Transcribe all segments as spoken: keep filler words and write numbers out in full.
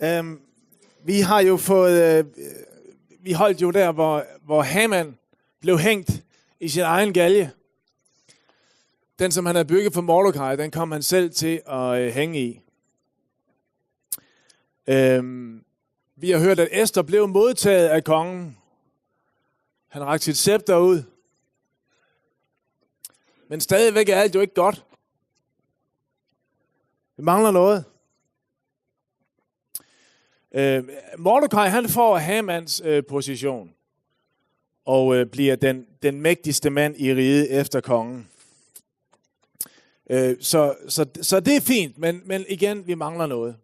Øhm, vi har jo fået, øh, vi holdt jo der, hvor, hvor Haman blev hængt i sin egen galge. Den, som han havde bygget for Mordecai, den kom han selv til at øh, hænge i. Øhm, vi har hørt, at Esther blev modtaget af kongen. Han rakte sit scepter ud. Men stadigvæk er alt jo ikke godt. Vi mangler noget. Øh, Mordecai, han får Hamans øh, position og øh, bliver den, den mægtigste mand i riget efter kongen. Øh, så, så, så det er fint, men, men igen, vi mangler noget.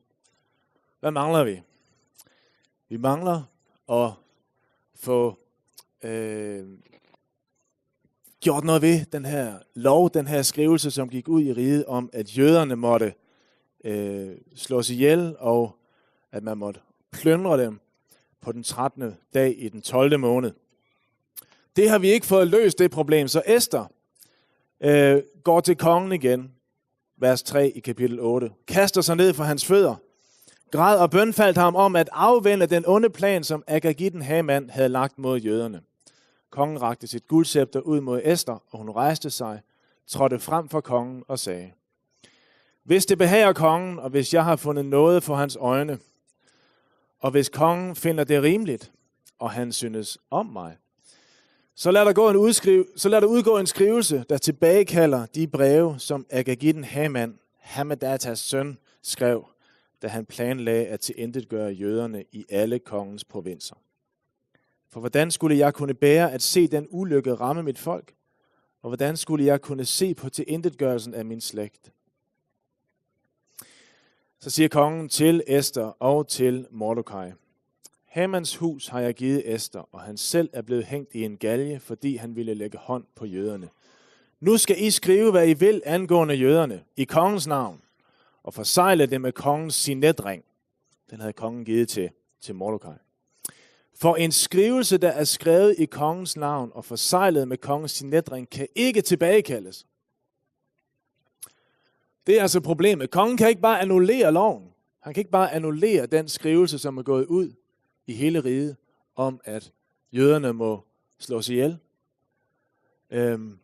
Hvad mangler vi? Vi mangler at få øh, gjort noget ved den her lov, den her skrivelse, som gik ud i riget om, at jøderne måtte øh, slås ihjel, og at man måtte plyndre dem på den trettende dag i den tolvte måned. Det har vi ikke fået løst, det problem. Så Esther øh, går til kongen igen, vers tre i kapitel otte, kaster sig ned for hans fødder, græd og bønfaldt ham om at afvende den onde plan, som Agagitten Haman havde lagt mod jøderne. Kongen rakte sit guldscepter ud mod Esther, og hun rejste sig, trådte frem for kongen og sagde: Hvis det behager kongen, og hvis jeg har fundet nåde for hans øjne, og hvis kongen finder det rimeligt, og han synes om mig, så lad der, gå en udskriv, så lad der udgå en skrivelse, der tilbagekalder de breve, som Agagitten Haman, Hammedatas søn, skrev, da han planlagde at tilintetgøre jøderne i alle kongens provinser. For hvordan skulle jeg kunne bære at se den ulykke ramme mit folk? Og hvordan skulle jeg kunne se på tilintetgørelsen af min slægt? Så siger kongen til Esther og til Mordecai: Hamans hus har jeg givet Esther, og han selv er blevet hængt i en galge, fordi han ville lægge hånd på jøderne. Nu skal I skrive, hvad I vil angående jøderne, i kongens navn, og forsegle det med kongens signetring. Den havde kongen givet til, til Mordecai. For en skrivelse, der er skrevet i kongens navn og forseglet med kongens signetring, kan ikke tilbagekaldes. Det er altså problemet. Kongen kan ikke bare annullere loven. Han kan ikke bare annullere den skrivelse, som er gået ud i hele riget, om at jøderne må slås ihjel. Øhm,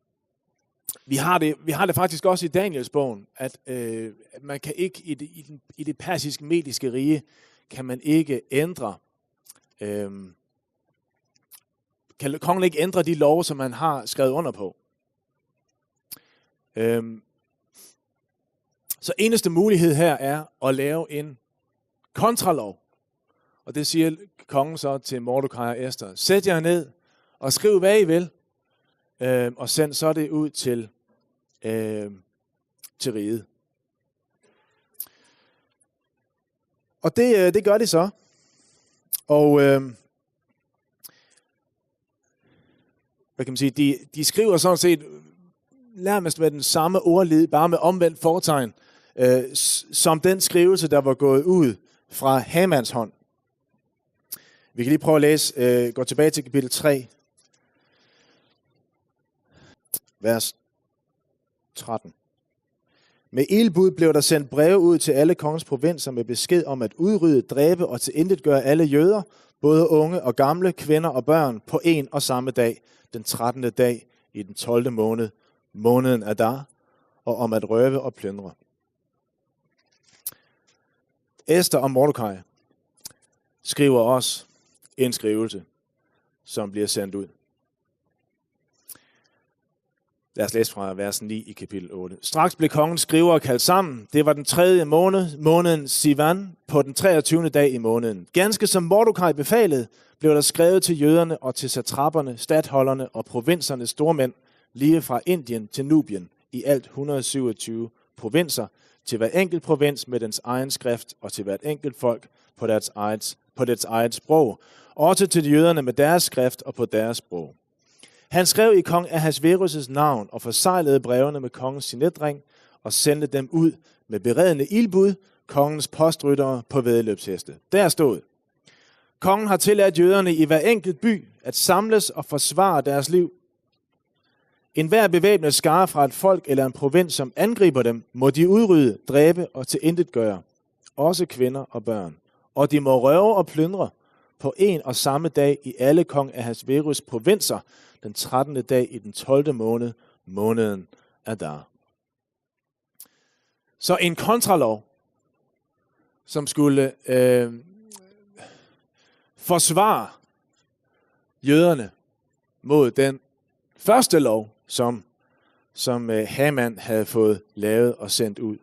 vi har det, vi har det faktisk også i Daniels bogen, at øh, man kan ikke i det, i, den, i det persiske mediske rige, kan man ikke ændre, øhm, kan kongen ikke ændre de love, som man har skrevet under på. Øhm, så eneste mulighed her er at lave en kontralov. Og det siger kongen så til Mordecai og Esther: Sæt jer ned og skriv, hvad I vil, øhm, og send så det ud til, øhm, til riget. Og det, øh, det gør de så. Og øh, hvad kan man sige, de, de skriver sådan set nærmest med den samme ordlyd, bare med omvendt fortegn, øh, som den skrivelse, der var gået ud fra Hamans hånd. Vi kan lige prøve at læse, øh, gå tilbage til kapitel tre, vers tretten. Med ildbud blev der sendt breve ud til alle kongens provinser med besked om at udrydde, dræbe og tilintetgøre alle jøder, både unge og gamle, kvinder og børn, på en og samme dag, den trettende dag i den tolvte måned, måneden Adar, og om at røve og plyndre. Esther og Mordecai skriver også en skrivelse, som bliver sendt ud. Lad os læse fra vers ni i kapitel otte. Straks blev kongens skrivere kaldt sammen. Det var den tredje måned, måneden Sivan, på den treogtyvende dag i måneden. Ganske som Mordecai befalede, blev der skrevet til jøderne og til satraperne, statholderne og provinsernes stormænd, lige fra Indien til Nubien, i alt hundrede syvogtyve provinser, til hver enkelt provins med dens egen skrift og til hvert enkelt folk på dets eget, på dets eget sprog, også til jøderne med deres skrift og på deres sprog. Han skrev i kong Ahasveros' navn og forseglede brevene med kongens signetring og sendte dem ud med beredne ildbud, kongens postryttere på væddeløbsheste. Der stod: Kongen har tilladt jøderne i hver enkelt by at samles og forsvare deres liv. Enhver bevæbnet skare fra et folk eller en provins, som angriber dem, må de udrydde, dræbe og tilintetgøre, også kvinder og børn, Og de må røve og plyndre på en og samme dag i alle kong Ahasveros' provinser, den trettende dag i den tolvte måned, måneden Adar. Så en kontralov, som skulle øh, forsvare jøderne mod den første lov, som, som øh, Haman havde fået lavet og sendt ud.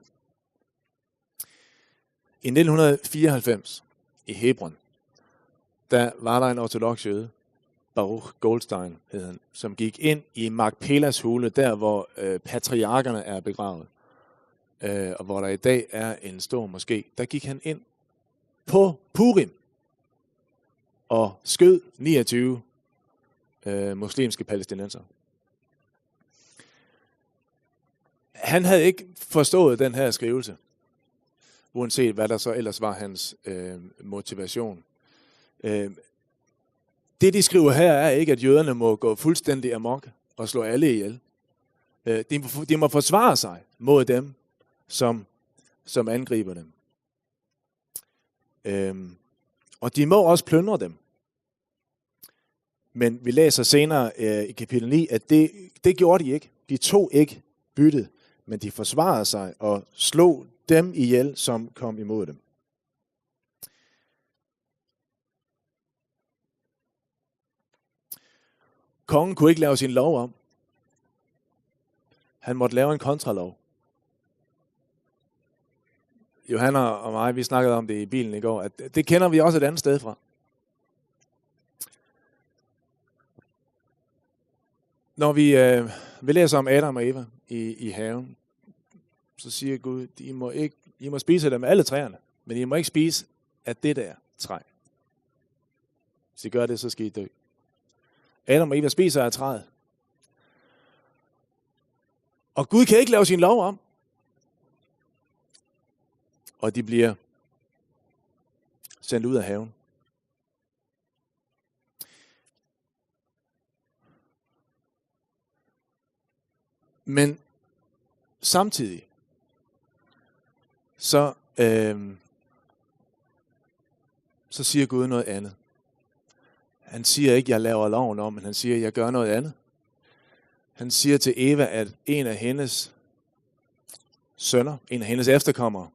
I nitten hundrede fireoghalvfems i Hebron, der var der en ortodoks jøde, Baruch Goldstein hed han, som gik ind i Makpelas hule, der hvor øh, patriarkerne er begravet, øh, og hvor der i dag er en stor moské. Der gik han ind på Purim og skød niogtyve øh, muslimske palæstinensere. Han havde ikke forstået den her skrivelse, uanset hvad der så ellers var hans øh, motivation. Øh, det, de skriver her, er ikke, at jøderne må gå fuldstændig amok og slå alle ihjel. Øh, de, må, de må forsvare sig mod dem, som, som angriber dem. Øhm, og de må også plyndre dem. Men vi læser senere øh, i kapitel ni, at det, det gjorde de ikke. De tog ikke byttet, men de forsvarede sig og slog dem ihjel, som kom imod dem. Kongen kunne ikke lave sin lov om. Han måtte lave en kontralov. Johanna og mig, vi snakkede om det i bilen i går, at det kender vi også et andet sted fra. Når vi, øh, vi læser om Adam og Eva i, i haven, så siger Gud, I må, ikke, I må spise dem alle træerne, men I må ikke spise af det der træ. Hvis I gør det, så skal I dø. Adam og Eva spiser af træet. Og Gud kan ikke lave sin lov om. Og de bliver sendt ud af haven. Men samtidig, så, øhm, så siger Gud noget andet. Han siger ikke, jeg laver loven om, men han siger, jeg gør noget andet. Han siger til Eva, at en af hendes sønner, en af hendes efterkommere,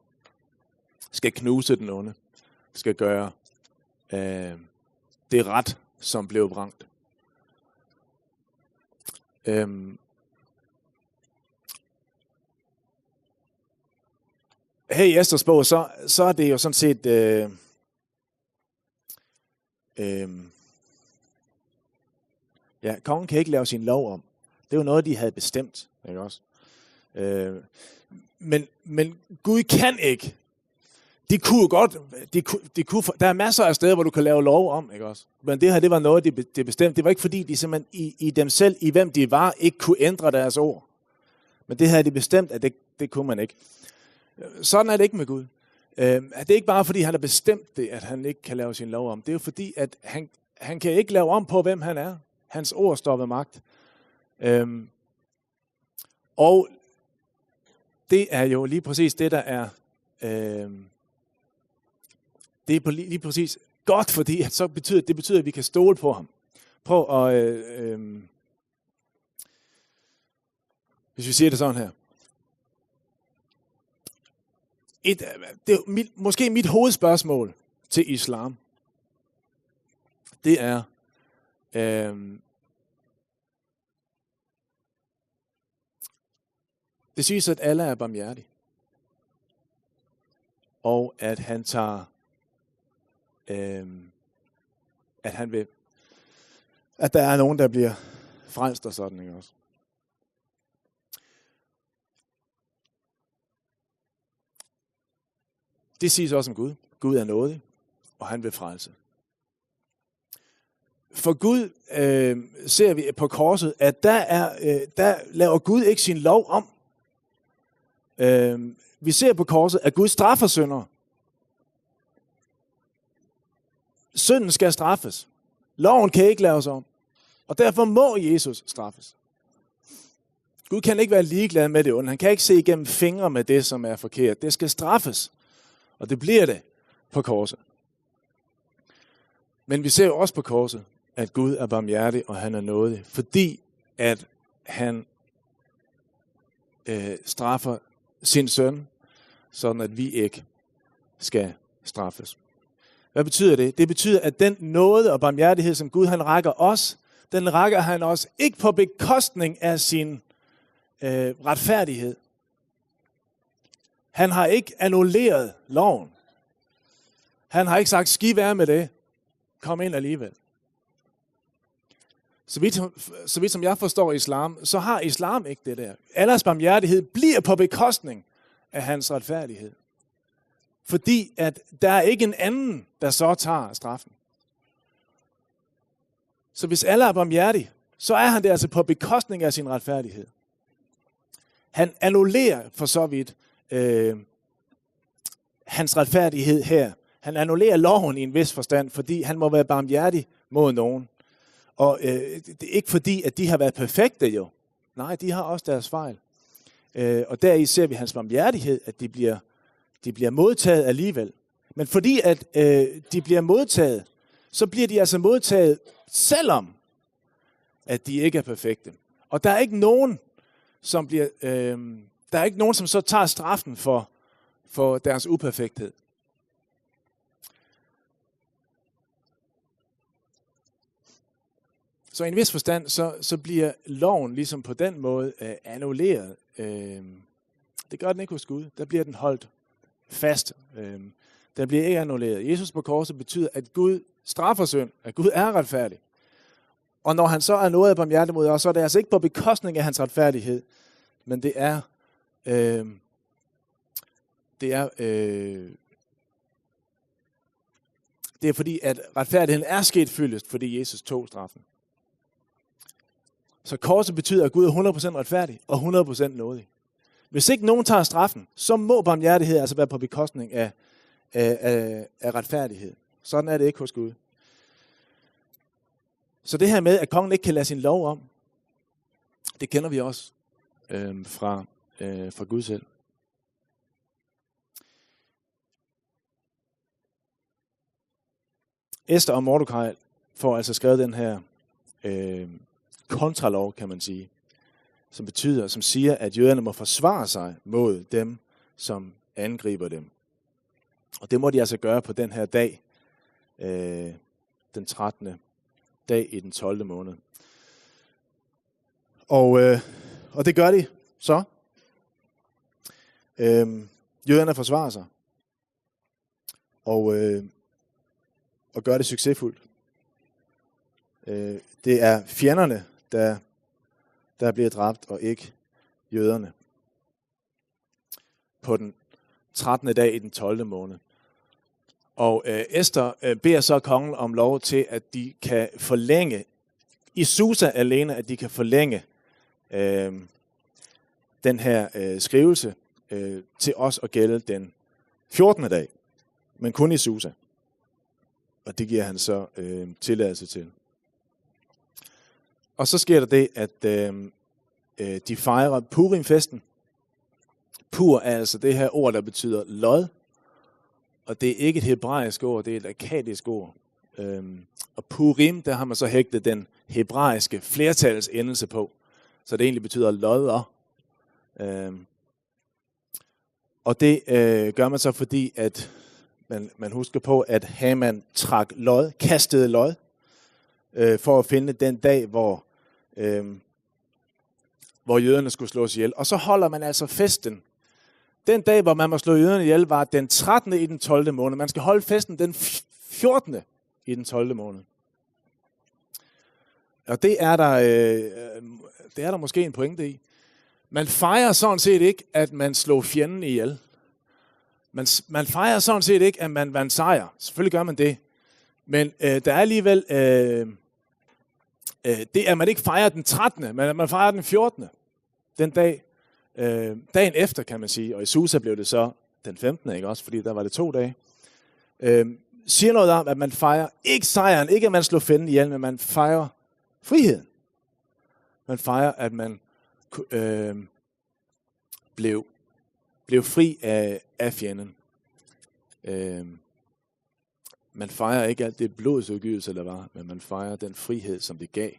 skal knuse den onde, skal gøre øh, det ret, som blev brændt. Øhm. Her i Esters bog, så, så er det jo sådan set øh, øh, ja, kongen kan ikke lave sin lov om. Det er jo noget, de havde bestemt, ikke også? Øh, men, men Gud kan ikke. De kunne jo godt, de kunne, de kunne, der er masser af steder, hvor du kan lave lov om, ikke også? Men det her, det var noget, de, be- de bestemte. Det var ikke fordi, de simpelthen i, i dem selv, i hvem de var, ikke kunne ændre deres ord. Men det havde de bestemt, at det, det kunne man ikke. Sådan er det ikke med Gud. Øh, det er ikke bare, fordi han har bestemt det, at han ikke kan lave sin lov om. Det er jo fordi, at han, han kan ikke lave om på, hvem han er. Hans ord står ved magt. Øhm, og det er jo lige præcis det, der er... Øhm, det er på lige, lige præcis godt, fordi at så betyder, det betyder, at vi kan stole på ham. Prøv at... Øh, øhm, hvis vi siger det sådan her. Et, det er mit, måske mit hovedspørgsmål til islam, det er, øhm, det siges, at Allah er barmhjertig, og at han tager, øhm, at han vil, at der er nogen, der bliver frelst og sådan, ikke også? Det siges også om Gud. Gud er nådig, og han vil frelse. For Gud, øh, ser vi på korset, at der, er, øh, der laver Gud ikke sin lov om. Øh, vi ser på korset, at Gud straffer syndere. Synden skal straffes. Loven kan ikke laves om. Og derfor må Jesus straffes. Gud kan ikke være ligeglad med det onde. Han kan ikke se igennem fingre med det, som er forkert. Det skal straffes. Og det bliver det på korset. Men vi ser jo også på korset, at Gud er barmhjertig, og han er nådig, fordi at han øh, straffer sin søn, sådan at vi ikke skal straffes. Hvad betyder det? Det betyder, at den nåde og barmhjertighed, som Gud han rækker os, den rækker han os ikke på bekostning af sin øh, retfærdighed. Han har ikke annulleret loven. Han har ikke sagt, skidt være med det. Kom ind alligevel. Så vidt, så vidt som jeg forstår islam, så har islam ikke det der. Allahs barmhjertighed bliver på bekostning af hans retfærdighed. Fordi at der er ikke en anden, der så tager straffen. Så hvis Allah er barmhjertig, så er han det altså på bekostning af sin retfærdighed. Han annullerer for så vidt øh, hans retfærdighed her. Han annullerer loven i en vis forstand, fordi han må være barmhjertig mod nogen. Og øh, det er ikke fordi, at de har været perfekte jo. Nej, de har også deres fejl. Øh, og deri ser vi hans barmhjertighed, at de bliver, de bliver modtaget alligevel. Men fordi at øh, de bliver modtaget, så bliver de altså modtaget, selvom at de ikke er perfekte. Og der er ikke nogen, som bliver, øh, der er ikke nogen, som så tager straffen for, for deres uperfekthed. Så i en vis forstand, så, så bliver loven ligesom på den måde øh, annulleret. Øh, det gør den ikke hos Gud. Der bliver den holdt fast. Øh, den bliver ikke annulleret. Jesus på korset betyder, at Gud straffer synd, at Gud er retfærdig. Og når han så er nådig og barmhjertig mod os, så er det altså ikke på bekostning af hans retfærdighed, men det er, øh, det er, øh, det er fordi, at retfærdigheden er sket fyldest, fordi Jesus tog straffen. Så korset betyder, at Gud er hundrede procent retfærdig og hundrede procent nådig. Hvis ikke nogen tager straffen, så må barmhjertighed altså være på bekostning af, af, af, af retfærdighed. Sådan er det ikke hos Gud. Så det her med, at kongen ikke kan lade sin lov om, det kender vi også øhm, fra, øh, fra Gud selv. Esther og Mordecai får altså skrevet den her øh, kontralov, kan man sige, som betyder, som siger, at jøderne må forsvare sig mod dem, som angriber dem. Og det må de altså gøre på den her dag, øh, den trettende dag i den tolvte måned. Og, øh, og det gør de så. Øhm, jøderne forsvarer sig. Og, øh, og gør det succesfuldt. Øh, det er fjenderne, der, der bliver dræbt, og ikke jøderne. På den trettende dag i den tolvte måned. Og øh, Esther øh, beder så kongen om lov til, at de kan forlænge, i Susa alene, at de kan forlænge øh, den her øh, skrivelse øh, til os at gælde den fjortende dag, men kun i Susa. Og det giver han så øh, tilladelse til. Og så sker der det, at øh, øh, de fejrer Purim-festen. Pur er altså det her ord, der betyder lod. Og det er ikke et hebraisk ord, det er et akkadisk ord. Øhm, og Purim, der har man så hægtet den hebraiske flertals endelse på. Så det egentlig betyder lodder. Øhm, og det øh, gør man så, fordi at man, man husker på, at Haman trak lod, kastede lod, øh, for at finde den dag, hvor, øh, hvor jøderne skulle slås ihjel. Og så holder man altså festen. Den dag, hvor man må slå jøderne ihjel, var den trettende i den tolvte måned. Man skal holde festen den fjortende i den tolvte måned. Og det er der, øh, det er der måske en pointe i. Man fejrer sådan set ikke, at man slog fjenden ihjel. Man, man fejrer sådan set ikke, at man vandt sejr. Selvfølgelig gør man det. Men øh, der er alligevel øh, øh, det, at man ikke fejrer den trettende, men at man fejrer den fjortende. Den dag, øh, dagen efter, kan man sige. Og i Susa blev det så den femtende, ikke også? Fordi der var det to dage. Øh, siger noget om, at man fejrer ikke sejren, ikke at man slog fjenden ihjel, men man fejrer friheden. Man fejrer, at man øh, blev, blev fri af, af fjenden. Øh, man fejrer ikke alt det blodsudgydelse, der var, men man fejrer den frihed, som det gav.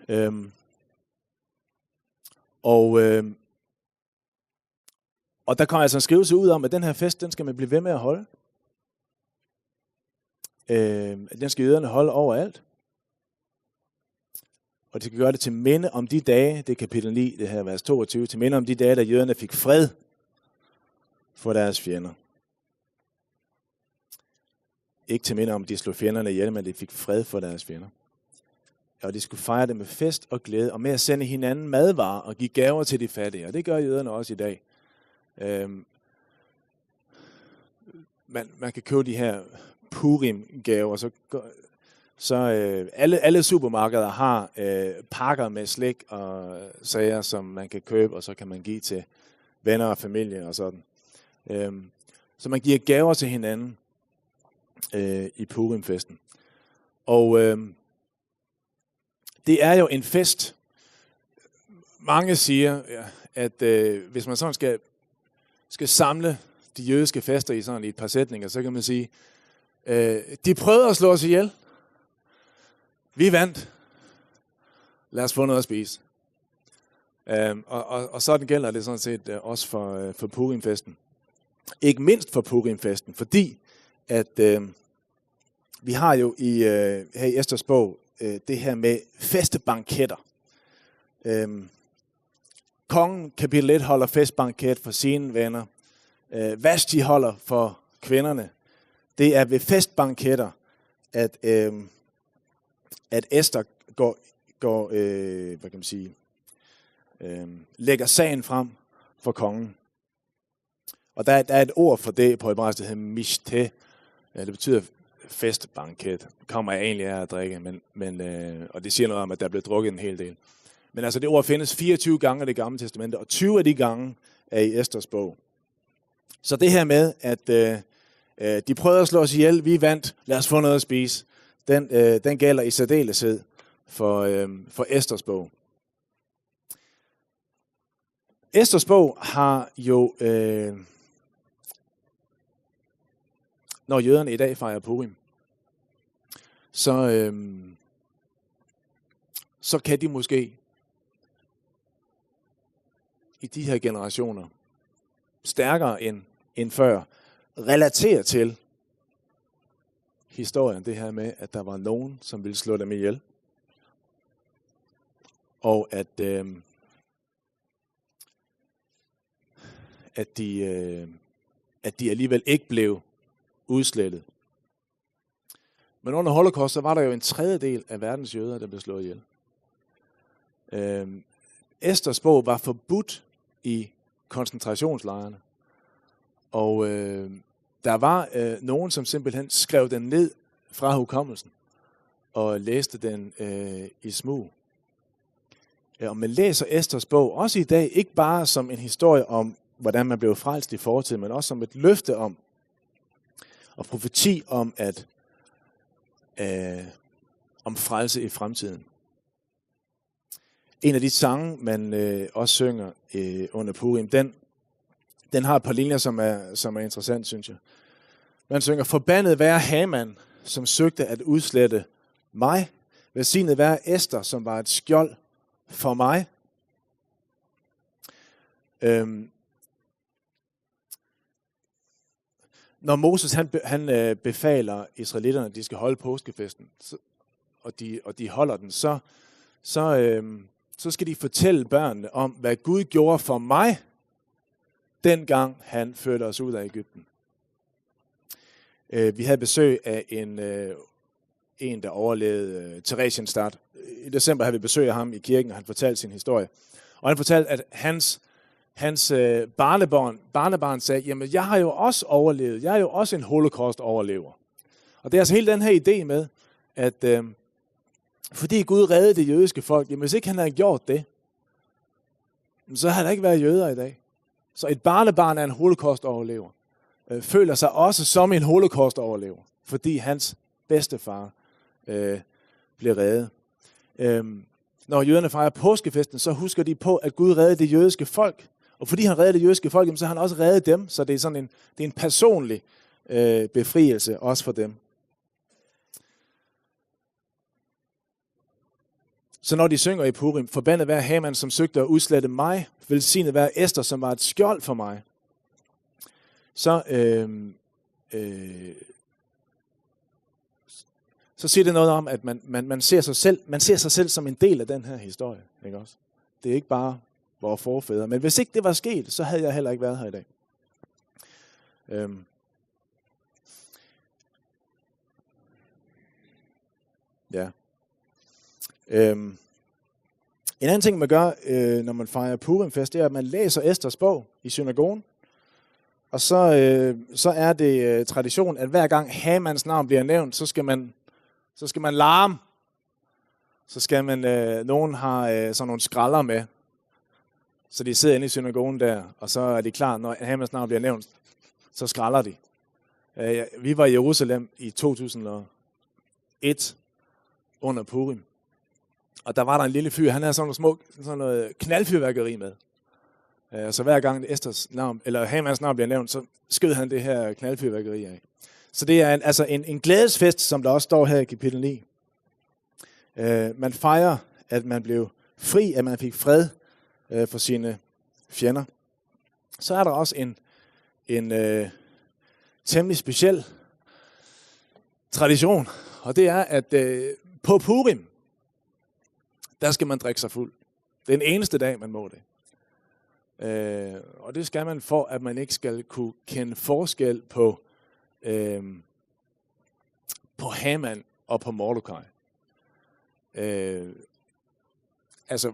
Øhm, og, øhm, og der kom altså en skrivelse ud om, at den her fest, den skal man blive ved med at holde. Øhm, den skal jøderne holde overalt. Og de skal gøre det til minde om de dage, det er kapitel ni, det her vers toogtyve, til minde om de dage, da jøderne fik fred for deres fjender. Ikke til minde om, at de slog fjenderne ihjel, men de fik fred for deres fjender. Og de skulle fejre det med fest og glæde, og med at sende hinanden madvarer og give gaver til de fattige. Og det gør jøderne også i dag. Øhm, man, man kan købe de her Purim-gaver, så, så øh, alle, alle supermarkeder har øh, pakker med slik og sager, som man kan købe, og så kan man give til venner og familie og sådan. Øhm, så man giver gaver til hinanden øh, i Purimfesten. Og øh, det er jo en fest. Mange siger, ja, at øh, hvis man sådan skal, skal samle de jødiske fester i sådan et par sætninger, så kan man sige, øh, de prøvede at slå os ihjel. Vi vandt. Lad os få noget at spise. Øhm, og, og, og sådan gælder det sådan set øh, også for, øh, for Purimfesten. Ikke mindst for Purimfesten, fordi at øh, vi har jo i, øh, her i Esters bog øh, det her med festebanketter. Øhm, kongen, kapitel et, holder festbanket for sine venner. Øh, Vashti holder for kvinderne. Det er ved festbanketter, at, øhm, at Ester går, går øh, hvad kan man sige, øh, lægger sagen frem for kongen. Og der, der er et ord for det på hebraisk, der hedder mishteh. Ja, det betyder festbanket. Det kommer jeg egentlig af at drikke, men, men, øh, og det siger noget om, at der blev drukket en hel del. Men altså, det ord findes fireogtyve gange i Det Gamle Testamente, og tyve af de gange er i Esters bog. Så det her med, at øh, øh, de prøvede at slå os ihjel, vi vandt, lad os få noget at spise, den, øh, den gælder i særdeleshed for, øh, for Esters bog. Esters bog har jo, øh, når jøderne i dag fejrer Purim, så, øh, så kan de måske i de her generationer stærkere end, end før relatere til historien, det her med, at der var nogen, som ville slå dem ihjel, og at, øh, at, de, øh, at de alligevel ikke blev udslettet. Men under Holocaust, så var der jo en tredjedel af verdens jøder, der blev slået ihjel. Øhm, Esters bog var forbudt i koncentrationslejrene. Og øh, der var øh, nogen, som simpelthen skrev den ned fra hukommelsen og læste den øh, i smug. Ja, og man læser Esters bog også i dag, ikke bare som en historie om, hvordan man blev frelst i fortiden, men også som et løfte om, og profeti om, at øh, om frelse i fremtiden. En af de sange, man øh, også synger øh, under Purim, den, den har et par linjer, som er, som er interessant, synes jeg. Man synger: "Forbandet være Haman, som søgte at udslette mig. Velsignet være Ester, som var et skjold for mig." Øhm, når Moses han, be- han øh, befaler israelitterne, at de skal holde påskefesten, så, og, de, og de holder den, så, så, øh, så skal de fortælle børnene om, hvad Gud gjorde for mig, dengang han førte os ud af Egypten. Øh, vi havde besøg af en, øh, en, der overlevede øh, Theresienstadt. I december havde vi besøg af ham i kirken, og han fortalte sin historie. Og han fortalte, at hans, hans øh, barnebarn, barnebarn sagde: "Jamen, jeg har jo også overlevet. Jeg er jo også en holocaust-overlever." Og det er altså hele den her idé med, at øh, fordi Gud reddede det jødiske folk, jamen hvis ikke han havde gjort det, så havde der ikke været jøder i dag. Så et barnebarn af en holocaust-overlever øh, føler sig også som en holocaust-overlever, fordi hans bedstefar øh, blev reddet. Øhm, når jøderne fejrer påskefesten, så husker de på, at Gud reddede det jødiske folk. Og fordi han reddede det jødiske folk, jamen, så har han også reddet dem. Så det er sådan en, det er en personlig øh, befrielse også for dem. Så når de synger i Purim, "Forbandet være Haman, som søgte at udslette mig, velsignet være Ester, som var et skjold for mig," så, øh, øh, så siger det noget om, at man, man, man, ser sig selv, man ser sig selv som en del af den her historie. Ikke også? Det er ikke bare vores forfædre. Men hvis ikke det var sket, så havde jeg heller ikke været her i dag. Øhm. Ja. Øhm. En anden ting, man gør, øh, når man fejrer Purimfest, det er, at man læser Esters bog i synagogen. Og så, øh, så er det øh, tradition, at hver gang Hamans navn bliver nævnt, så skal man, så skal man larme. Så skal man, øh, nogen har øh, sådan nogle skralder med. Så de sidder inde i synagogen der, og så er de klar, når Hamans navn bliver nævnt, så skralder de. Øh, ja, vi var i Jerusalem i to tusind og et under Purim. Og der var der en lille fyr, han havde sådan nogle små, sådan noget knaldfyrværkeri med. Øh, så hver gang Esters navn, eller Hamans navn bliver nævnt, så skød han det her knaldfyrværkeri af. Så det er en, altså en, en glædesfest, som der også står her i kapitel ni. Øh, man fejrer, at man blev fri, at man fik fred øh, for sine fjender. Så er der også en, en øh, temmelig speciel tradition, og det er, at øh, på Purim, der skal man drikke sig fuld. Det er den eneste dag, man må det. Øh, og det skal man for, at man ikke skal kunne kende forskel på, øh, på Haman og på Mordecai. Øh, altså,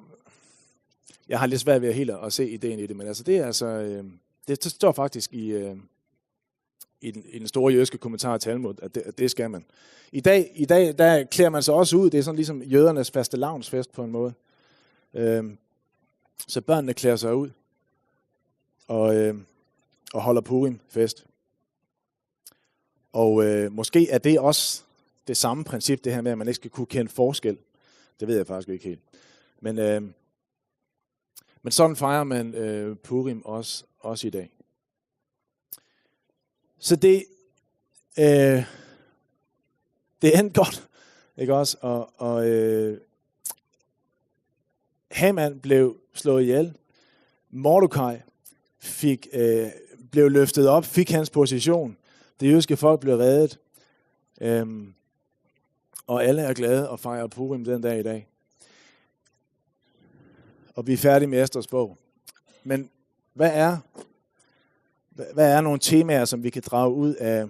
jeg har lidt svært ved at helt at se ideen i det, men altså, det er altså, øh, det, det står faktisk i, øh, i, den, i den store jødiske kommentar Talmud, at det, at det skal man. I dag, i dag, der klæder man sig også ud. Det er sådan ligesom jødernes fastelavnsfest på en måde. Øhm, så børnene klæder sig ud og, øhm, og holder Purim-fest. Og øh, måske er det også det samme princip, det her med, at man ikke skal kunne kende forskel. Det ved jeg faktisk ikke helt. Men, øh, men sådan fejrer man øh, Purim også, også i dag. Så det, øh, det endte godt, ikke også? Og, og øh, Haman blev slået ihjel. Mordecai fik, øh, blev løftet op, fik hans position. Det jødiske folk blev reddet. Øhm, og alle er glade og fejrer Purim den dag i dag. Og vi er færdige med Esters bog. Men hvad er, hvad er nogle temaer, som vi kan drage ud af,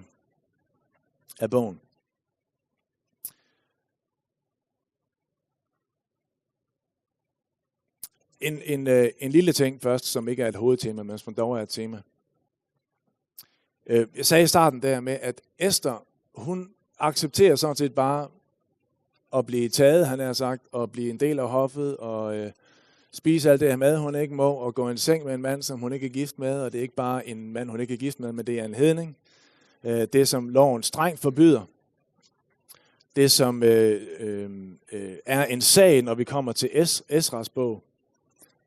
af bogen? En, en, øh, en lille ting først, som ikke er et hovedtema, men som dog er et tema. Øh, jeg sagde i starten der med, at Ester, hun accepterer sådan set bare at blive taget, han har sagt, og blive en del af hoffet, og øh, spise alt det her mad, hun ikke må, og gå i en seng med en mand, som hun ikke er gift med, og det er ikke bare en mand, hun ikke er gift med, men det er en hedning. Øh, det, som loven strengt forbyder. Det, som øh, øh, øh, er en sag, når vi kommer til Es- Esras bog,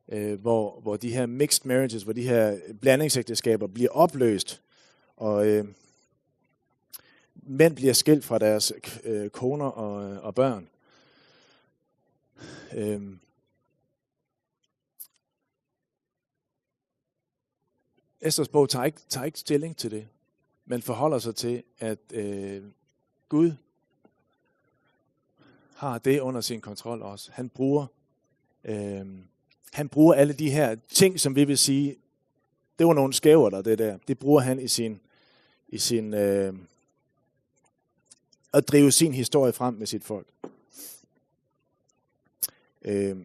øh, hvor, hvor de her mixed marriages, hvor de her blandingsægteskaber bliver opløst, og øh, mænd bliver skilt fra deres øh, koner og, og børn. Øhm. Esters bog tager ikke, tager ikke stilling til det, men forholder sig til, at øh, Gud har det under sin kontrol også. Han bruger, øh, han bruger alle de her ting, som vi vil sige, det var nogle skæver, der det der. Det bruger han i sin, i sin øh, at drive sin historie frem med sit folk. Øh,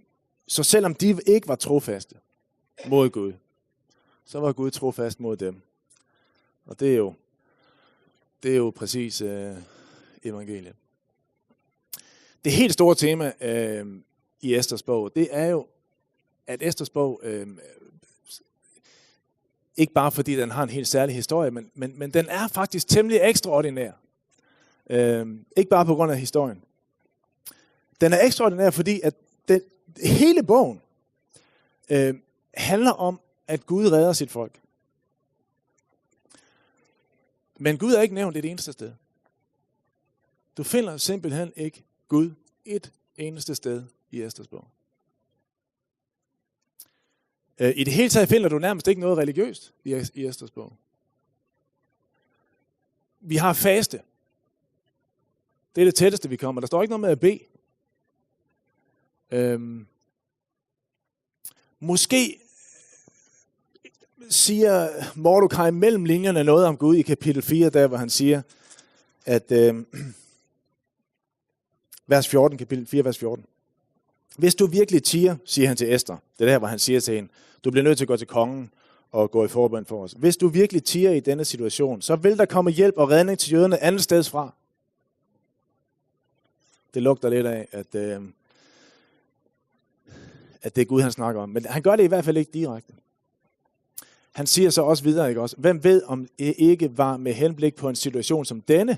så selvom de ikke var trofaste mod Gud, så var Gud trofast mod dem. Og det er jo, det er jo præcis øh, evangeliet. Det helt store tema øh, i Esters bog, det er jo, at Esters bog, øh, ikke bare fordi den har en helt særlig historie, men, men, men den er faktisk temmelig ekstraordinær. Øh, ikke bare på grund af historien. Den er ekstraordinær, fordi at den, hele bogen øh, handler om, at Gud redder sit folk. Men Gud er ikke nævnt et eneste sted. Du finder simpelthen ikke Gud et eneste sted i Esters bog. Øh, I det hele taget finder du nærmest ikke noget religiøst i, i Esters bog. Vi har faste. Det er det tætteste, vi kommer. Der står ikke noget med at bede. Øhm, Måske siger Mordecai mellem linjerne noget om Gud i kapitel fire, der hvor han siger, at øh, vers fjorten, kapitel fire, vers fjorten. Hvis du virkelig tier, siger han til Esther. Det er der, hvor han siger til hende, du bliver nødt til at gå til kongen og gå i forbøn for os. Hvis du virkelig tier i denne situation, så vil der komme hjælp og redning til jøderne andet steds fra. Det lugter lidt af, at, øh, at det er Gud, han snakker om. Men han gør det i hvert fald ikke direkte. Han siger så også videre, ikke også? Hvem ved, om det ikke var med henblik på en situation som denne,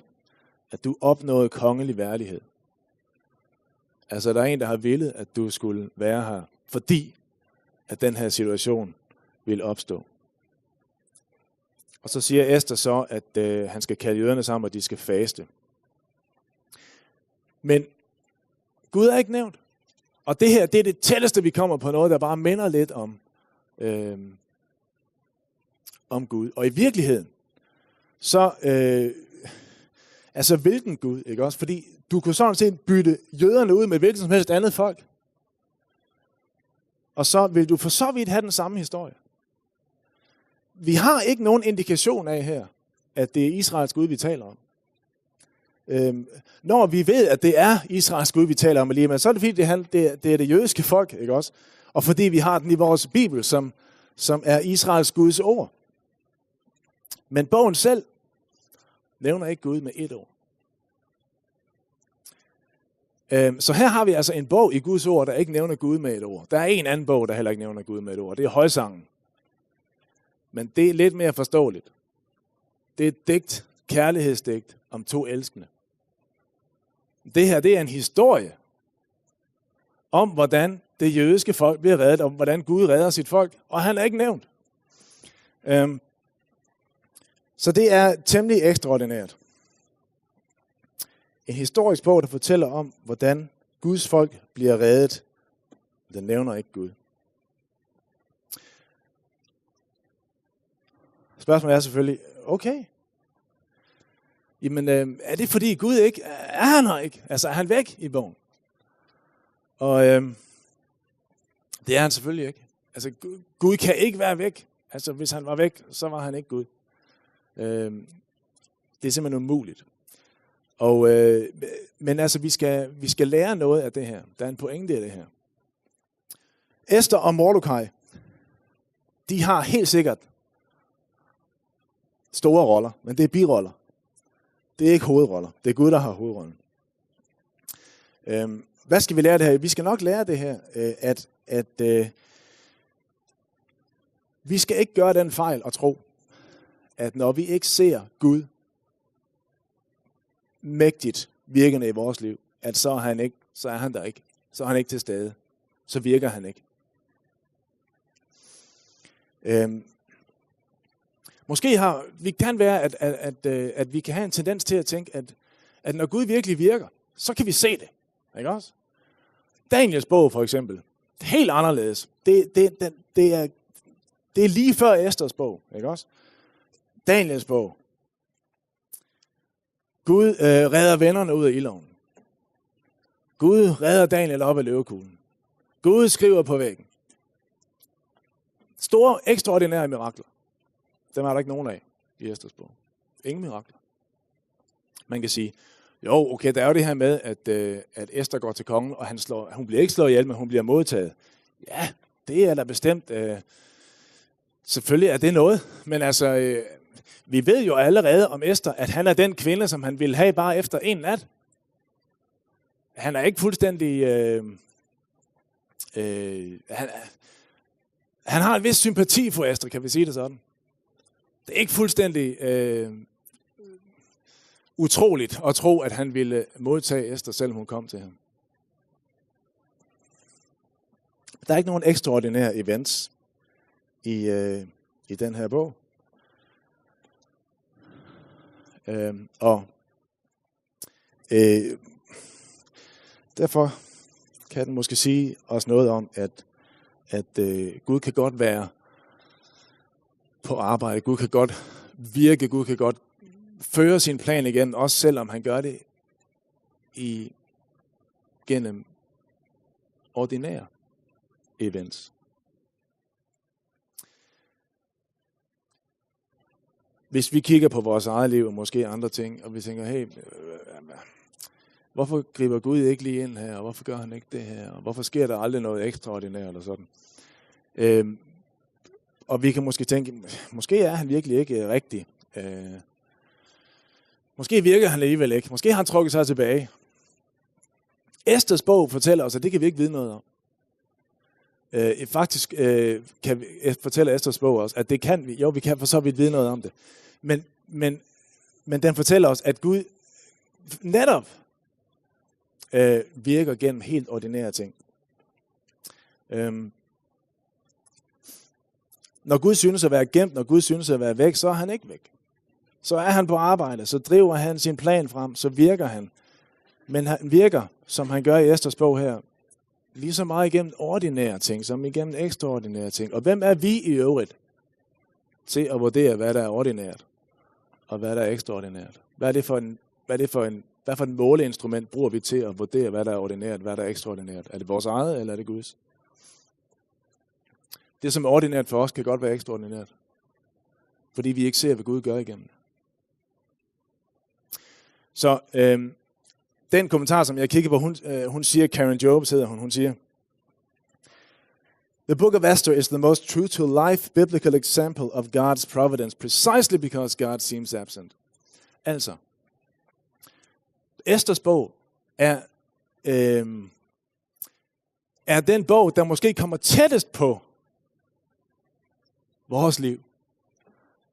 at du opnåede kongelig værdighed? Altså, der er en, der har villet, at du skulle være her, fordi at den her situation ville opstå. Og så siger Esther så, at øh, han skal kalde jøderne sammen, og de skal faste. Men Gud er ikke nævnt. Og det her, det er det tætteste, vi kommer på noget, der bare minder lidt om, øh, om Gud. Og i virkeligheden, så, øh, altså hvilken Gud, ikke også? Fordi du kunne sådan set bytte jøderne ud med hvilket som helst andet folk. Og så vil du for så vidt have den samme historie. Vi har ikke nogen indikation af her, at det er Israels Gud, vi taler om. Øhm, når vi ved, at det er Israels Gud, vi taler om alligevel, så er det fordi, det, han, det, det er det jødiske folk, ikke også? Og fordi vi har den i vores bibel, som, som er Israels Guds ord. Men bogen selv nævner ikke Gud med et ord. Øhm, så her har vi altså en bog i Guds ord, der ikke nævner Gud med et ord. Der er en anden bog, der heller ikke nævner Gud med et ord. Det er Højsangen. Men det er lidt mere forståeligt. Det er et digt, kærlighedsdigt om to elskende. Det her, det er en historie om, hvordan det jødiske folk bliver reddet, og hvordan Gud redder sit folk. Og han er ikke nævnt. Øhm, så det er temmelig ekstraordinært. En historisk bog, der fortæller om, hvordan Guds folk bliver reddet. Den nævner ikke Gud. Spørgsmålet er selvfølgelig, okay. Jamen, øh, er det fordi Gud ikke, er han her ikke? Altså, er han væk i bogen? Og øh, det er han selvfølgelig ikke. Altså, Gud kan ikke være væk. Altså, hvis han var væk, så var han ikke Gud. Øh, det er simpelthen umuligt. Og, øh, men altså, vi skal, vi skal lære noget af det her. Der er en pointe i det her. Esther og Mordecai, de har helt sikkert store roller, men det er biroller. Det er ikke hovedroller. Det er Gud, der har hovedrollen. Øhm, hvad skal vi lære det her? Vi skal nok lære det her, øh, at, at øh, vi skal ikke gøre den fejl at tro, at når vi ikke ser Gud mægtigt virkende i vores liv, at så er han ikke, så er han der ikke. Så er han ikke til stede. Så virker han ikke. Øhm, måske har, vi kan være, at, at, at, øh, at vi kan have en tendens til at tænke, at, at når Gud virkelig virker, så kan vi se det. Ikke også? Daniels bog for eksempel. Helt anderledes. Det, det, den, det, er, det er lige før Esters bog. Ikke også? Daniels bog. Gud øh, redder vennerne ud af ilden. Gud redder Daniel op af løvekuglen. Gud skriver på væggen. Store, ekstraordinære mirakler. Dem er der ikke nogen af i Esters bog. Ingen mirakler. Man kan sige, jo, okay, der er jo det her med, at, øh, at Esther går til kongen, og han slår, hun bliver ikke slået ihjel, men hun bliver modtaget. Ja, det er der bestemt. Øh, selvfølgelig er det noget, men altså, øh, vi ved jo allerede om Esther, at han er den kvinde, som han ville have bare efter en nat. Han er ikke fuldstændig... Øh, øh, han, han har en vis sympati for Esther, kan vi sige det sådan. Det er ikke fuldstændig øh, utroligt at tro, at han ville modtage Esther, selvom hun kom til ham. Der er ikke nogen ekstraordinære events i, øh, i den her bog. Øhm, og øh, derfor kan den måske sige os noget om, at, at øh, Gud kan godt være på arbejde, Gud kan godt virke, Gud kan godt føre sin plan igennem, også selvom han gør det igennem ordinære events. Hvis vi kigger på vores eget liv og måske andre ting, og vi tænker, hey, øh, hvorfor griber Gud ikke lige ind her, og hvorfor gør han ikke det her, og hvorfor sker der aldrig noget ekstraordinært og sådan? Øhm, og vi kan måske tænke, måske er han virkelig ikke øh, rigtig. Øh, måske virker han alligevel ikke. Måske har han trukket sig tilbage. Esters bog fortæller os, at det kan vi ikke vide noget om. Øh, faktisk øh, kan vi, fortæller Esters bog også, at det kan vi. Jo, vi kan for så vidt vide noget om det. Men, men, men den fortæller os, at Gud netop øh, virker gennem helt ordinære ting. Øhm, når Gud synes at være gemt, når Gud synes at være væk, så er han ikke væk. Så er han på arbejde, så driver han sin plan frem, så virker han. Men han virker, som han gør i Esters bog her, lige så meget igennem ordinære ting, som igennem ekstraordinære ting. Og hvem er vi i øvrigt til at vurdere, hvad der er ordinært, og hvad der er ekstraordinært? Hvad er det for en, hvad er det for en, hvad for et måleinstrument bruger vi til at vurdere, hvad der er ordinært, hvad der er ekstraordinært? Er det vores eget, eller er det Guds? Det, som er ordinært for os, kan godt være ekstraordinært, fordi vi ikke ser, hvad Gud gør igennem det. Så øhm, den kommentar, som jeg kigger på, hun, øh, hun siger, Karen Jobes hedder hun, hun siger, "The Book of Esther is the most true to life biblical example of God's providence, precisely because God seems absent." Altså, Esters bog er, øhm, er den bog, der måske kommer tættest på vores liv,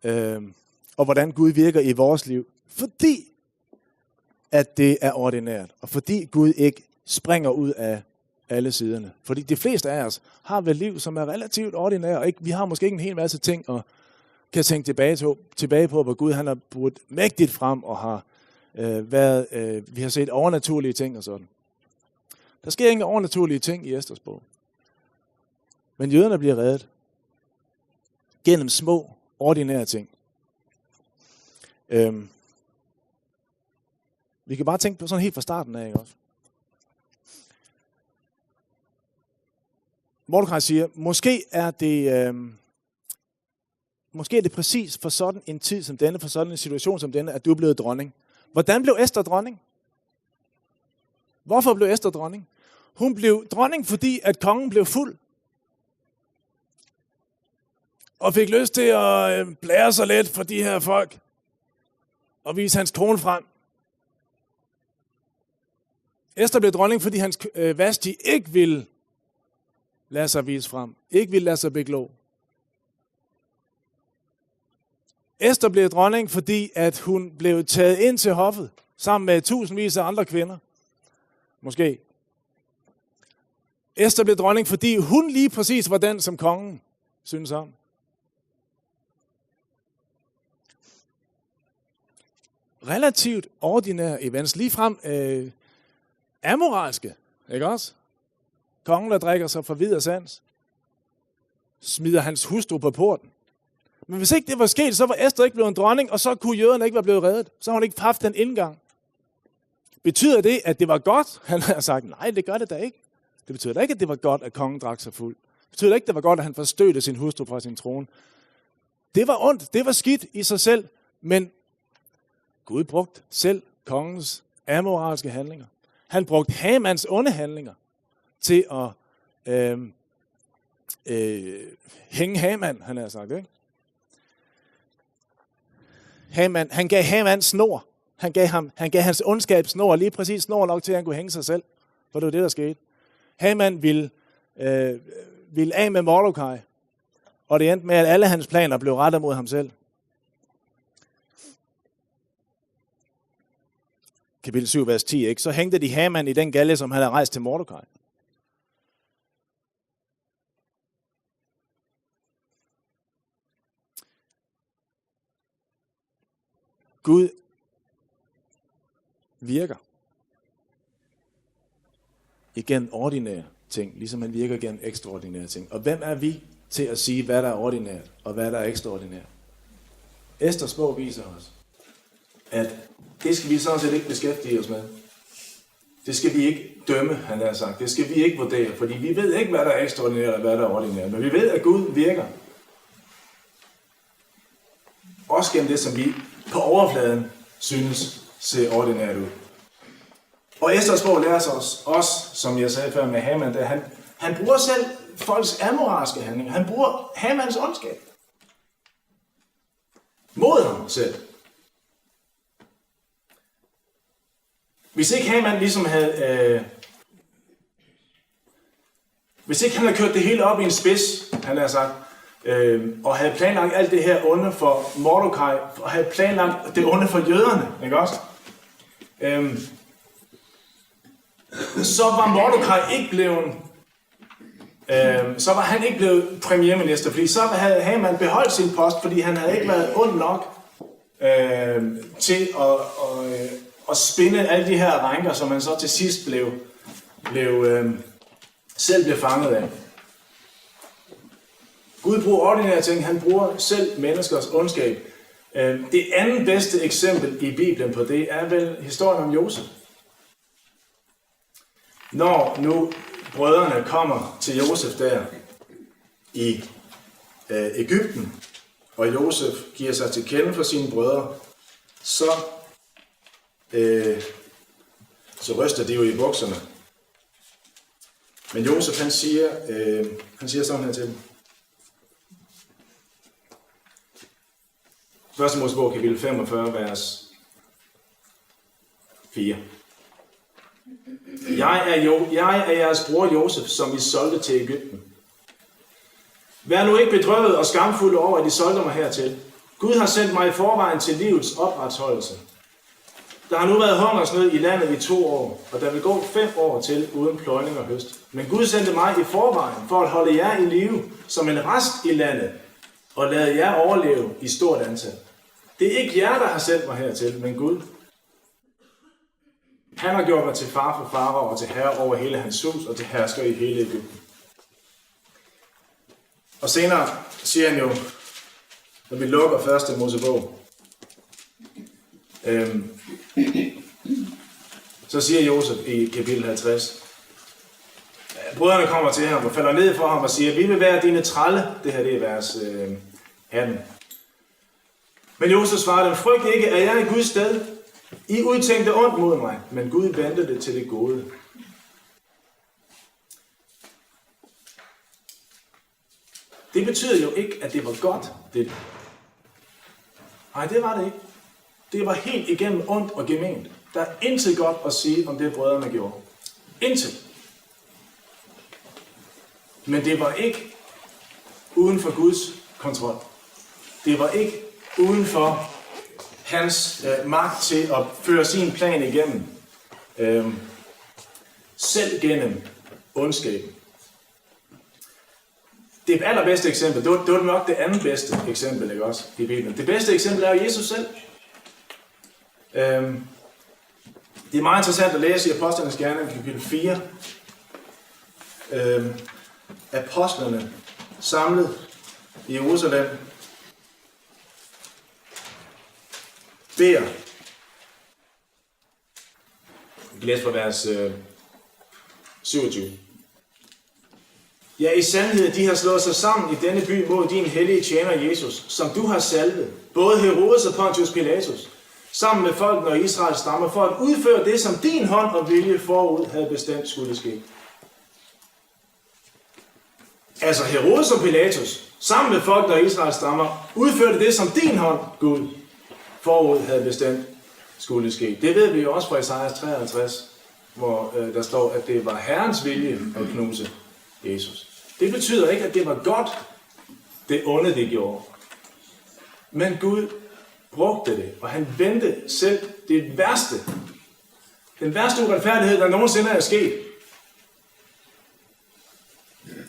øhm, og hvordan Gud virker i vores liv, fordi at det er ordinært, og fordi Gud ikke springer ud af alle siderne. Fordi de fleste af os har vel liv, som er relativt ordinære, og ikke, vi har måske ikke en hel masse ting at kan tænke tilbage, til, tilbage på, hvor Gud han har brudt mægtigt frem og har øh, været, øh, vi har set overnaturlige ting og sådan. Der sker ingen overnaturlige ting i Esters bog. Men jøderne bliver reddet gennem små, ordinære ting. Øhm, vi kan bare tænke på sådan helt fra starten af, ikke også? Mordecai siger, måske er det, øhm, måske er det præcis for sådan en tid som denne, for sådan en situation som denne, at du er blevet dronning. Hvordan blev Esther dronning? Hvorfor blev Esther dronning? Hun blev dronning, fordi at kongen blev fuld og fik lyst til at øh, blære sig lidt for de her folk og vise hans kone frem. Esther blev dronning, fordi hans øh, Vashti ikke ville lade sig vise frem, ikke ville lade sig beglo. Esther blev dronning, fordi at hun blev taget ind til hoffet sammen med tusindvis af andre kvinder. Måske. Esther blev dronning, fordi hun lige præcis var den, som kongen synes om. Relativt ordinære events, ligefrem øh, amoralske, ikke også? Kongen, der drikker sig for vid og sans, smider hans hustru på porten. Men hvis ikke det var sket, så var Esther ikke blevet en dronning, og så kunne jøderne ikke være blevet reddet. Så har hun ikke haft den indgang. Betyder det, at det var godt? Han har sagt, nej, det gør det da ikke. Det betyder da ikke, at det var godt, at kongen drak sig fuld. Det betyder da ikke, at det var godt, at han forstødte sin hustru fra sin trone. Det var ondt, det var skidt i sig selv, men Gud brugte selv kongens amoralske handlinger. Han brugte Hamans onde handlinger til at øh, øh, hænge Haman, han havde sagt, ikke? Haman, han gav Haman snor. Han gav, ham, han gav hans ondskab snor, lige præcis snor nok til, at han kunne hænge sig selv. For det var det, der skete. Haman ville, øh, ville af med Mordecai, og det endte med, at alle hans planer blev rettet mod ham selv. Kapitel syv, vers ti, ikke? Så hængte de Haman i den galge, som han havde rejst til Mordecai. Gud virker igennem ordinære ting, ligesom han virker gennem ekstraordinære ting. Og hvem er vi til at sige, hvad der er ordinært, og hvad der er ekstraordinært? Esters bog viser os, at det skal vi sådan set ikke beskæftige os med. Det skal vi ikke dømme, han har sagt. Det skal vi ikke vurdere, fordi vi ved ikke, hvad der er ekstraordinært, og hvad der er ordinært. Men vi ved, at Gud virker. Også gennem det, som vi på overfladen synes ser ordinært ud. Og Esters bog lærer os også, som jeg sagde før med Haman, at han, han bruger selv folks amoralske handlinger. Han bruger Hamans ondskab mod ham selv. Hvis ikke Haman ligesom havde, øh, hvis ikke han havde kørt det hele op i en spids, han havde sagt, øh, og havde planlagt alt det her onde for Mordecai, og havde planlagt det onde for jøderne, ikke også? Øh, så var Mordecai ikke blevet, øh, så var han ikke blevet premierminister, fordi så havde Haman beholdt sin post, fordi han havde ikke været ond nok øh, til at, at, øh, at spinde alle de her rænker, som han så til sidst blev, blev, øh, selv blev fanget af. Gud bruger ordinære ting, han bruger selv menneskers ondskab. Øh, det anden bedste eksempel i Bibelen på det er vel historien om Josef. Når nu brødrene kommer til Josef der i øh, Egypten, og Josef giver sig til kende for sine brødre, så, øh, så ryster de jo i bukserne. Men Josef, han siger, øh, han siger sådan her til dem. Første Mosebog kapitel femogfyrre, vers fire. Jeg er, jo, jeg er jeres bror Josef, som I solgte til Egypten. Vær nu ikke bedrøvet og skamfulde over, at I solgte mig hertil. Gud har sendt mig i forvejen til livets opretholdelse. Der har nu været hungersnød i landet i to år, og der vil gå fem år til uden pløjning og høst. Men Gud sendte mig i forvejen for at holde jer i live som en rest i landet, og lade jer overleve i stort antal. Det er ikke jer, der har sendt mig hertil, men Gud. Han har gjort mig til far for Farao og til herre over hele hans hus og til hersker i hele Egypten. Og senere siger han jo, når vi lukker første Mosebog, øhm, så siger Josef i kapitel halvtreds, brødrene kommer til ham og falder ned for ham og siger, vi vil være dine trælle. Det her, det er vers øh, atten. Men Josef svarer dem, frygt ikke, er jeg i Guds sted? I udtænkte ondt mod mig, men Gud vendte det til det gode. Det betyder jo ikke, at det var godt, det. Nej, det var det ikke. Det var helt igennem ondt og gement. Der er intet godt at sige om det, brødrene gjorde. Intet. Men det var ikke uden for Guds kontrol. Det var ikke uden for hans øh, magt til at føre sin plan igennem. Øh, selv gennem ondskaben. Det allerbedste eksempel, det var, det var nok det anden bedste eksempel, ikke også, i Bibelen. Det bedste eksempel er jo Jesus selv. Øhm, det er meget interessant at læse i Apostlenes Gerning, kapitel fire. Øhm, apostlene samlet i Jerusalem beder. Vi læser fra vers øh, syvogtyve. Ja, i sandhed, de har slået sig sammen i denne by mod din hellige tjener Jesus, som du har salvet, både Herodes og Pontius Pilatus, sammen med folkene og Israels stammer, for at udføre det, som din hånd og vilje forud havde bestemt skulle ske. Altså Herodes og Pilatus, sammen med folk, der Israels stammer, udførte det, som din hånd, Gud, forud havde bestemt skulle ske. Det ved vi jo også fra Esajas treoghalvtreds, hvor øh, der står, at det var Herrens vilje at knuse Jesus. Det betyder ikke, at det var godt, det onde, det gjorde. Men Gud brugte det, og han vendte selv det værste, den værste uretfærdighed, der nogensinde er sket,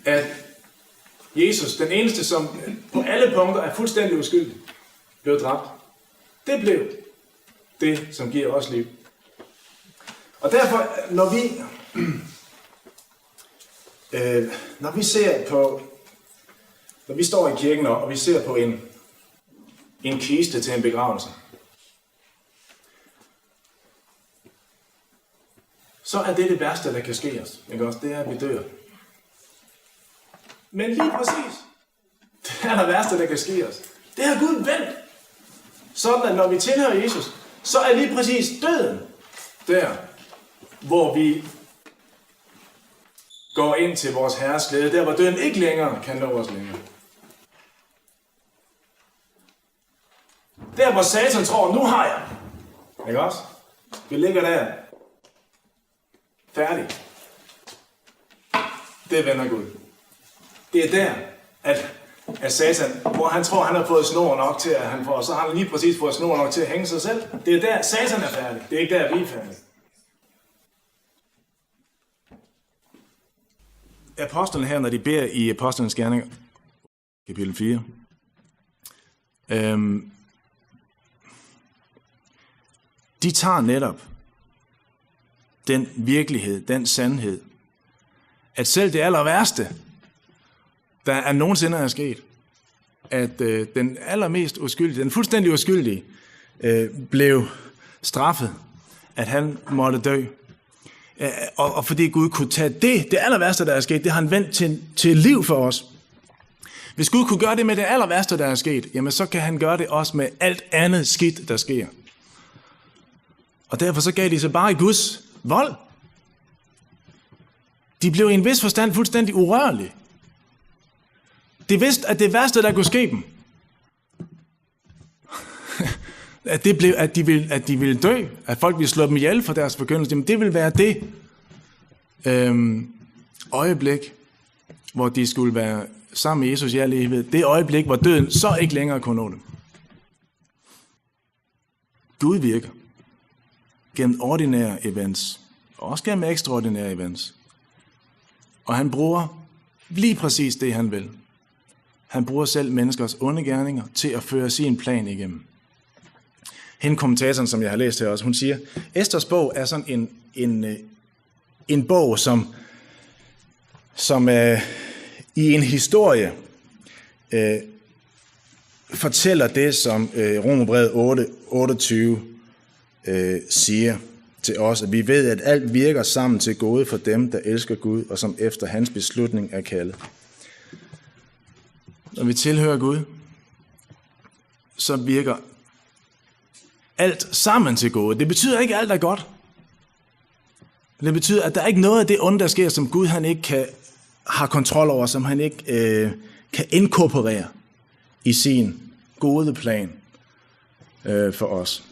at Jesus, den eneste, som på alle punkter er fuldstændig uskyldig, blev dræbt. Det blev det, som giver os liv. Og derfor, når vi, øh, når vi ser på, når vi står i kirken, og vi ser på en, en kiste til en begravelse, så er det det værste, der kan ske os. Ikke også? Det er, at vi dør. Men lige præcis det aller værste, der kan ske os, det har Gud vendt. Sådan at når vi tilhører Jesus, så er lige præcis døden der, hvor vi går ind til vores Herres glæde, der hvor døden ikke længere kan nå os længere. Der hvor Satan tror, nu har jeg. Ikke også? Vi ligger der. Færdig. Det vender Gud. Det er der, at, at Satan, hvor han tror, han har fået snor nok til, at han får, så har han lige præcis fået snor nok til at hænge sig selv. Det er der, Satan er færdig. Det er ikke der, vi er færdige. Apostlene her, når de beder i Apostlenes Gerninger, kapitel fire, øhm, de tager netop den virkelighed, den sandhed, at selv det aller værste, der er nogensinde er sket, at øh, den allermest uskyldige, den fuldstændig uskyldige, øh, blev straffet, at han måtte dø. Øh, og, og fordi Gud kunne tage det, det aller værste, der er sket, det har han vendt til, til liv for os. Hvis Gud kunne gøre det med det aller værste, der er sket, jamen så kan han gøre det også med alt andet skidt, der sker. Og derfor så gav de sig bare i Guds vold. De blev i en vis forstand fuldstændig urørlige. De vidste, at det værste, der kunne ske dem, at, det blev, at, de ville, at de ville dø, at folk ville slå dem ihjel for deres forkyndelse, jamen det ville være det øhm, øjeblik, hvor de skulle være sammen med Jesus i al evighed. Det øjeblik, hvor døden så ikke længere kunne nå dem. Gud virker gennem ordinære events, og også gennem ekstraordinære events. Og han bruger lige præcis det, han vil. Han bruger selv menneskers onde gerninger til at føre sin plan igennem. Hende kommentatoren, som jeg har læst her også, hun siger, Esters bog er sådan en, en, øh, en bog, som, som øh, i en historie øh, fortæller det, som øh, Romerbrevet otte, otteogtyve øh, siger til os, at vi ved, at alt virker sammen til gode for dem, der elsker Gud, og som efter hans beslutning er kaldet. Når vi tilhører Gud, så virker alt sammen til gode. Det betyder ikke, at alt er godt. Men det betyder, at der er ikke noget af det onde, der sker, som Gud han ikke kan, har kontrol over, som han ikke øh, kan inkorporere i sin gode plan øh, for os.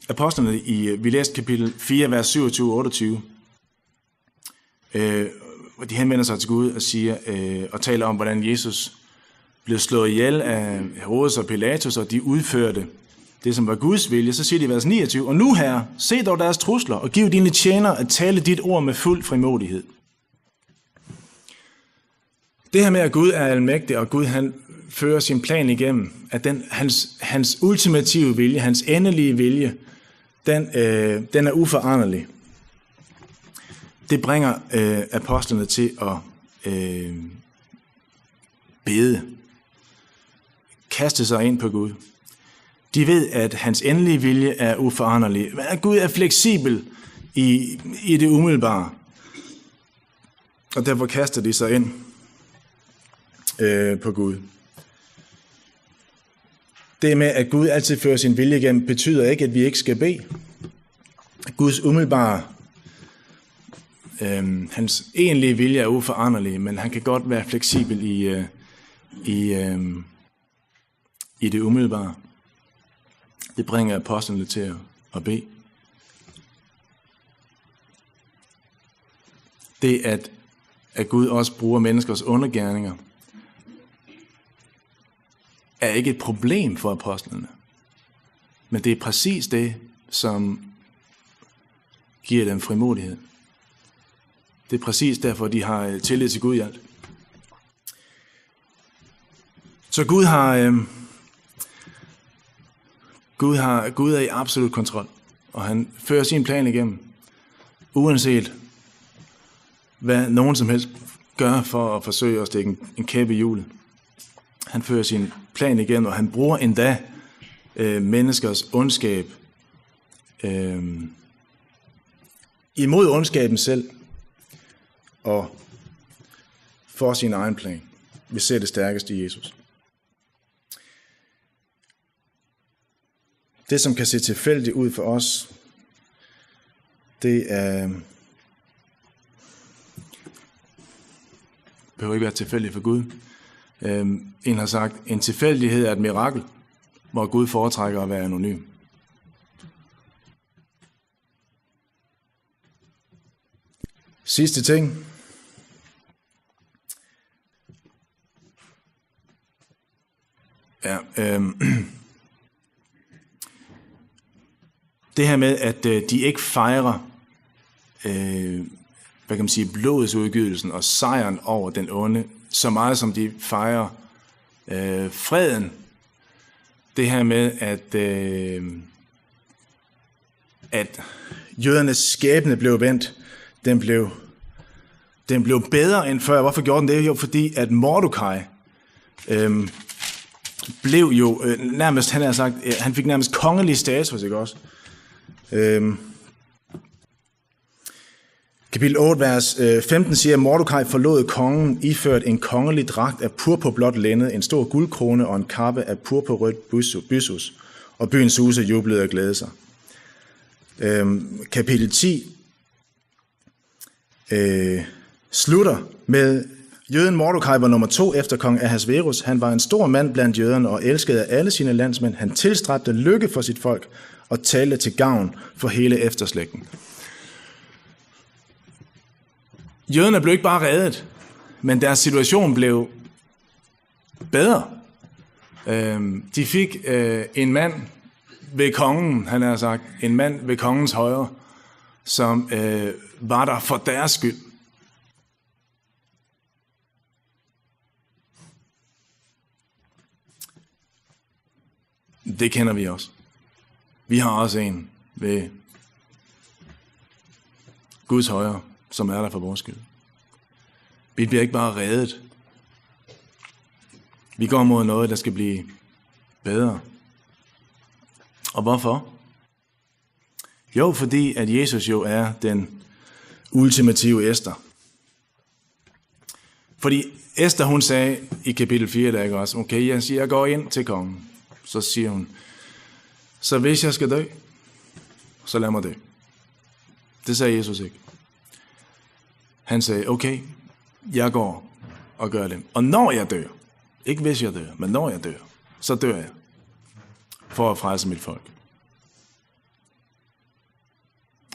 Apostlene i, vi læste kapitel fire, vers syvogtyve og otteogtyve, øh, hvor de henvender sig til Gud og siger, øh, og taler om, hvordan Jesus blev slået ihjel af Herodes og Pilatus, og de udførte det, som var Guds vilje. Så siger de i vers niogtyve, og nu, Herre, se dog deres trusler, og giv dine tjenere at tale dit ord med fuld frimodighed. Det her med, at Gud er almægtig, og Gud han fører sin plan igennem, at den, hans, hans ultimative vilje, hans endelige vilje, den, øh, den er uforanderlig. Det bringer øh, apostlene til at øh, bede, kaste sig ind på Gud. De ved, at hans endelige vilje er uforanderlig, men at Gud er fleksibel i, i det umiddelbare. Og derfor kaster de sig ind øh, på Gud. Det med, at Gud altid fører sin vilje igennem, betyder ikke, at vi ikke skal bede. Guds umiddelbare, øh, hans egentlige vilje er uforanderlig, men han kan godt være fleksibel i, øh, i, øh, i det umiddelbare. Det bringer apostlene til at, at bede. Det, at, at Gud også bruger menneskers onde gerninger, er ikke et problem for apostlene. Men det er præcis det, som giver dem frimodighed. Det er præcis derfor, de har øh, tillid til Gud i alt. Så Gud har, øhm, Gud har, Gud er i absolut kontrol, og han fører sin plan igennem, uanset hvad nogen som helst gør for at forsøge at stikke en, en kæp i hjulet. Han fører sin plan igennem, og han bruger endda, øh, menneskers ondskab, øhm, imod ondskaben selv, og for sin egen plan. Vi ser det stærkest i Jesus. Det, som kan se tilfældigt ud for os, det er, behøver ikke være tilfældigt for Gud. Øhm, en har sagt, en tilfældighed er et mirakel, hvor Gud foretrækker at være anonym. Sidste ting. Ja, øhm, det her med, at, øh, de ikke fejrer, øh, hvad kan man sige, blodets udgydelsen og sejren over den onde, så meget som de fejrer, øh, freden. Det her med, at, øh, at jødernes skæbne blev vendt. Den blev, den blev bedre end før. Hvorfor gjorde den det? Jo, fordi at Mordecai, øhm, blev jo, øh, nærmest, han har sagt, øh, han fik nærmest kongelig status, ikke også? Øhm, Kapitel otte, vers, øh, femten siger: Mordecai forlod kongen, iført en kongelig dragt af purpurblåt linned, en stor guldkrone og en kappe af purpurrødt bysu-, bysus, og byens huse jublede og glædede sig. Øhm, kapitel ti, øh, slutter med: Jøden Mordecai var nummer to efter kong Ahasverus. Han var en stor mand blandt jøderne og elsket af alle sine landsmænd. Han tilstræbte lykke for sit folk og talte til gavn for hele efterslægten. Jøderne blev ikke bare reddet, men deres situation blev bedre. Øhm, de fik, øh, en mand ved kongen, han har sagt, en mand ved kongens højre, som, øh, var der for deres skyld. Det kender vi også. Vi har også en ved Guds højre, som er der for vores skyld. Vi bliver ikke bare reddet. Vi går mod noget, der skal blive bedre. Og hvorfor? Jo, fordi at Jesus jo er den ultimative Ester. Fordi Ester, hun sagde i kapitel fire, der, ikke også: Okay, jeg siger, jeg går ind til kongen. Så siger hun: Så hvis jeg skal dø, så lad mig dø. Det sagde Jesus ikke. Han sagde: Okay, jeg går og gør det. Og når jeg dør, ikke hvis jeg dør, men når jeg dør, så dør jeg for at frelse mit folk.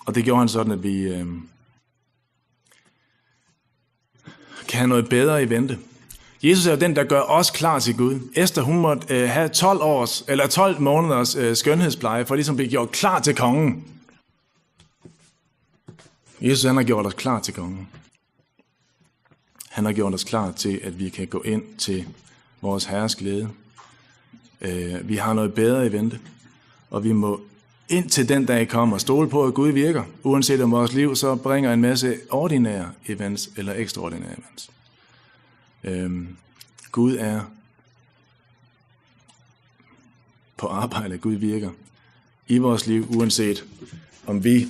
Og det gjorde han sådan, at vi, øhm, kan have noget bedre i vente. Jesus er jo den, der gør os klar til Gud. Ester, hun måtte, øh, have tolv års, eller tolv måneders, øh, skønhedspleje, for ligesom at blive gjort klar til kongen. Jesus, han har gjort os klar til kongen. Han har gjort os klar til, at vi kan gå ind til vores Herres glæde. Øh, vi har noget bedre i vente, og vi må indtil den dag kommer stole på, at Gud virker, uanset om vores liv så bringer en masse ordinære events eller ekstraordinære events. Øhm, Gud er på arbejde, Gud virker i vores liv, uanset om vi,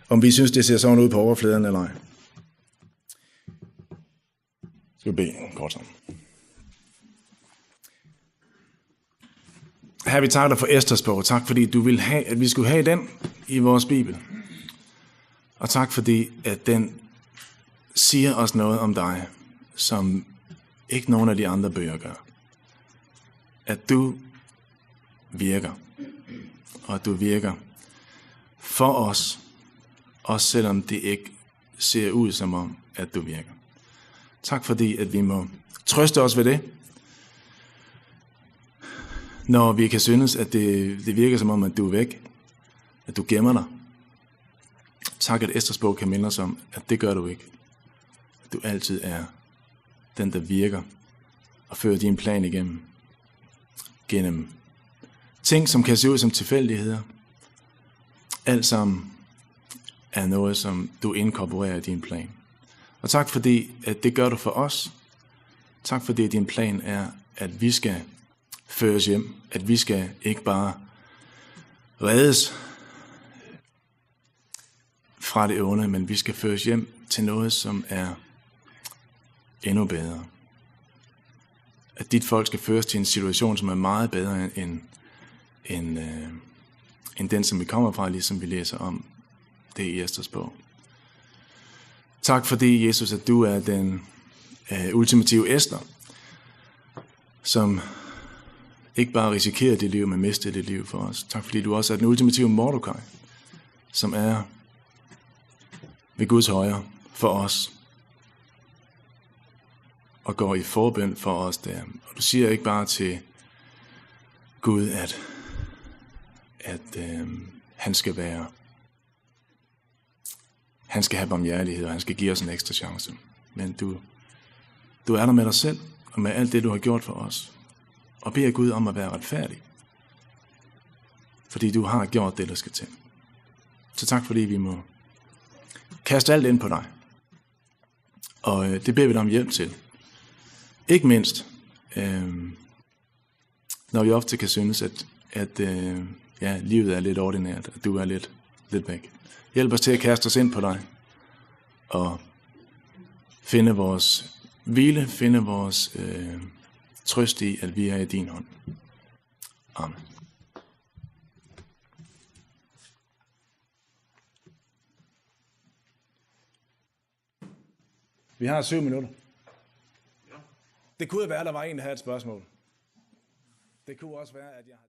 om vi synes, det ser sådan ud på overfladen eller ej. Skal vi bede kort sammen. Herre, vi takker dig for Esters bog. Tak, fordi du vil have, at vi skulle have den i vores Bibel. Og tak, fordi at den siger os noget om dig, som ikke nogen af de andre bøger gør. At du virker, og at du virker for os, også selvom det ikke ser ud, som om at du virker. Tak, fordi at vi må trøste os ved det, når vi kan synes, at det, det virker, som om at du er væk, at du gemmer dig. Tak, at Esters bog kan minde os om, at det gør du ikke. At du altid er den, der virker og føre din plan igennem. Gennem ting, som kan se ud som tilfældigheder. Alt sammen er noget, som du inkorporerer i din plan. Og tak fordi, at det gør du for os. Tak fordi din plan er, at vi skal føres hjem, at vi skal ikke bare reddes fra det onde, men vi skal føres hjem til noget, som er endnu bedre. At dit folk skal føres til en situation, som er meget bedre end, end, øh, end den, som vi kommer fra, ligesom vi læser om det i Esters bog. Tak fordi, Jesus, at du er den øh, ultimative Ester, som ikke bare risikerer dit liv, men mister dit liv for os. Tak fordi du også er den ultimative Mordecai, som er ved Guds højre for os og går i forbøn for os der. Og du siger ikke bare til Gud, at, at øh, han skal være, han skal have barmhjertighed, og han skal give os en ekstra chance. Men du, du er der med dig selv, og med alt det, du har gjort for os. Og beder Gud om at være retfærdig. Fordi du har gjort det, der skal til. Så tak, fordi vi må kaste alt ind på dig. Og øh, det beder vi dig om hjælp til. Ikke mindst, øh, når vi ofte kan synes, at, at øh, ja, livet er lidt ordinært, at du er lidt, lidt væk. Hjælp os til at kaste os ind på dig, og finde vores hvile, finde vores øh, trøst i, at vi er i din hånd. Amen. Vi har syv minutter. Det kunne jo være, at der var en, der havde et spørgsmål. Det kunne også være, at jeg har